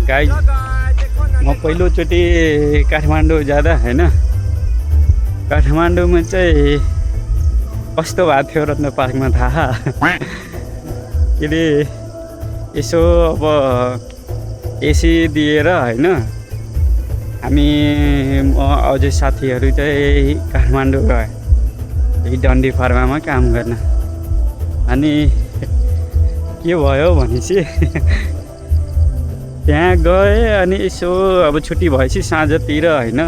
Guys म पहिलोचोटि काठमाडौँ जाँदा होइन काठमाडौँमा चाहिँ कस्तो भएको थियो रत्न पार्कमा थाहा के अरे यसो अब एसी दिएर होइन हामी अझै साथीहरू चाहिँ काठमाडौँ गयो डन्डी फार्मामा काम गर्न अनि के भयो भनेपछि त्यहाँ गएँ अनि यसो अब छुट्टी भएपछि साँझतिर होइन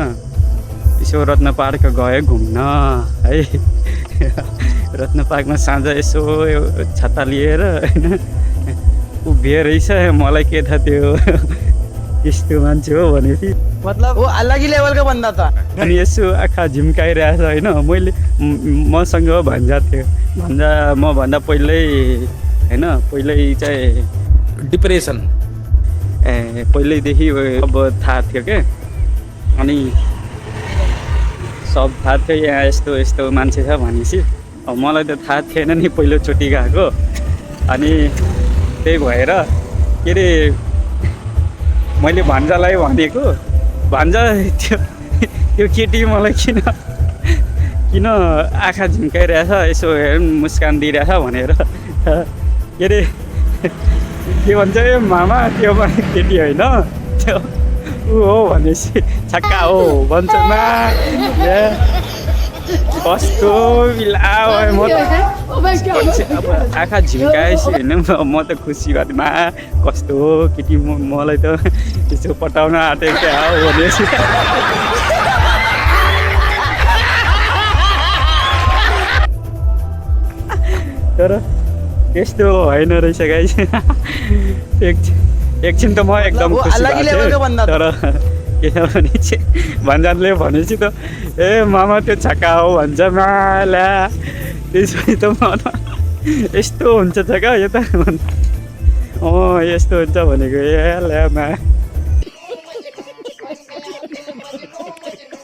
यसो रत्न पार्क गएँ घुम्न है रत्न पार्कमा साँझ यसो छाता लिएर होइन उभिए रहेछ मलाई के थाहा त्यो यस्तो मान्छे हो भनेपछि मतलब वो अलग ही लेवल का बंदा था। अनि यसो आँखा झिम्काइरहेछ होइन मैले मसँग भन्जा थियो भन्जा मभन्दा पहिल्यै होइन पहिल्यै चाहिँ डिप्रेसन पहिल्यैदेखि अब थाहा थियो क्या अनि सब थाहा थियो यहाँ यस्तो यस्तो मान्छे छ भनेपछि अब मलाई त थाहा थिएन नि पहिलोचोटि गएको अनि त्यही भएर के अरे मैले भान्जालाई भनेको भान्जा त्यो केटी मलाई किन आँखा झिम्काइरहेछ यसो हेर मुस्कान दिइरहेछ भनेर के अरे के भन्छ ए मामा त्यो पनि केटी होइन त्यो ऊ हो भनेपछि छक्का हो भन्छ न कस्तो बिला म त अब आँखा झिम्काएपछि होइन म त खुसी भएँ मा कस्तो केटी मलाई त यसो पटाउन आँटेको क्या हो भनेपछि तर त्यस्तो होइन रहेछ गाइस एकछिन त म एकदम खुसी भएको थिएँ तर किनभने चाहिँ भन्जानले भनेपछि त ए मामा त्यो छक्का हो भन्छ माला त्यसपछि त म यस्तो हुन्छ छक्का यता यस्तो हुन्छ भनेको ए ल्यामा